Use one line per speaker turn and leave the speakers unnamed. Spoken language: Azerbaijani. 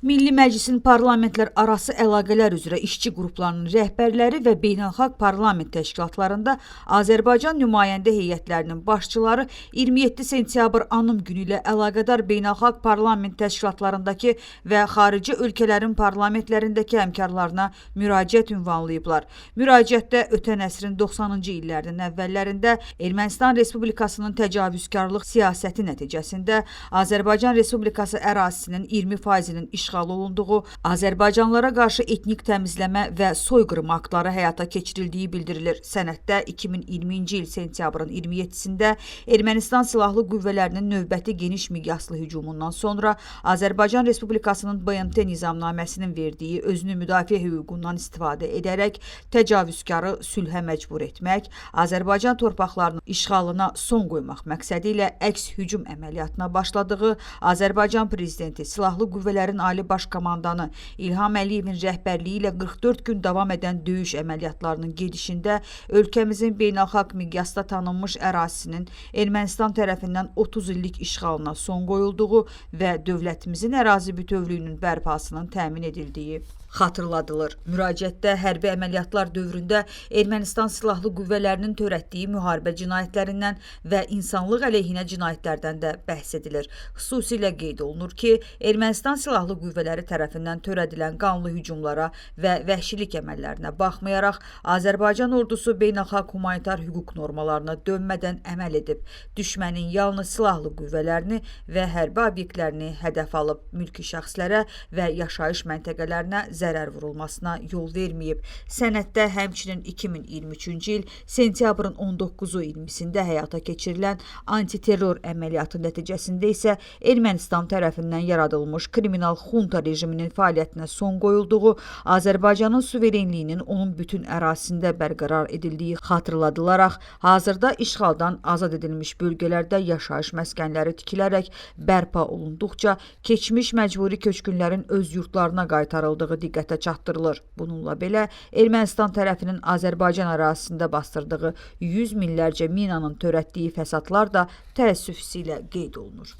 Milli Məclisin parlamentlər arası əlaqələr üzrə işçi qruplarının rəhbərləri və beynəlxalq parlament təşkilatlarında Azərbaycan nümayəndə heyətlərinin başçıları 27 sentyabr anım günü ilə əlaqədar beynəlxalq parlament təşkilatlarındakı və xarici ölkələrin parlamentlərindəki həmkarlarına müraciət ünvanlayıblar. Müraciətdə ötən əsrin 90-cı illərinin əvvəllərində Ermənistan Respublikasının təcavüzkarlıq siyasəti nəticəsində Azərbaycan Respublikası ərazisinin 20%-nin işğal olunduğu, Azərbaycanlılara qarşı etnik təmizləmə və soyqırım aktları həyata keçirildiyi bildirilir. Sənəddə 2020-ci il sentyabrın 27-sində Ermənistan Silahlı Qüvvələrinin növbəti geniş miqyaslı hücumundan sonra Azərbaycan Respublikasının BMT nizamnaməsinin verdiyi özünü müdafiə hüququndan istifadə edərək təcavüzkarı sülhə məcbur etmək, Azərbaycan torpaqlarının işğalına son qoymaq məqsədi ilə əks hücum əməliyyatına başladığı, Azərbaycan prezidenti, Silahlı Qüvvələrin Ali Baş Komandanı İlham Əliyevin rəhbərliyi ilə 44 gün davam edən döyüş əməliyyatlarının gedişində ölkəmizin beynəlxalq miqyasda tanınmış ərazisinin Ermənistan tərəfindən 30 illik işğalına son qoyulduğu və dövlətimizin ərazi bütövlüyünün bərpasının təmin edildiyi xatırladılır. Müraciətdə hərbi əməliyyatlar dövründə Ermənistan Silahlı Qüvvələrinin törətdiyi müharibə cinayətlərindən və insanlıq əleyhinə cinayətlərdən də bəhs edilir. Xüsusilə qeyd olunur ki, Ermənistan Silahlı Qüvvələri tərəfindən törədilən qanlı hücumlara və vəhşilik əməllərinə baxmayaraq, Azərbaycan ordusu beynəlxalq humanitar hüquq normalarına dönmədən əməl edib, düşmənin yalnız silahlı qüvvələrini və hərbi obyektlərini hədəf alıb, mülki şəxslərə və yaşayış məntəqələrinə zərər vurulmasına yol verməyib. Sənəddə həmçinin 2023-cü il sentyabrın 19-u 20-sində həyata keçirilən antiterror əməliyyatı nəticəsində isə Ermənistan tərəfindən yaradılmış kriminal xunta rejiminin fəaliyyətinə son qoyulduğu, Azərbaycanın suverenliyinin onun bütün ərazisində bərqərar edildiyi xatırladılaraq, hazırda işğaldan azad edilmiş bölgələrdə yaşayış məskənləri tikilərək bərpa olunduqca keçmiş məcburi köçkünlərin öz yurtlarına qaytarıldığı diqqətə çatdırılır. Bununla belə, Ermənistan tərəfinin Azərbaycan ərazisində bastırdığı yüz minlərcə minanın törətdiyi fəsadlar da təəssüf hissi ilə qeyd olunur.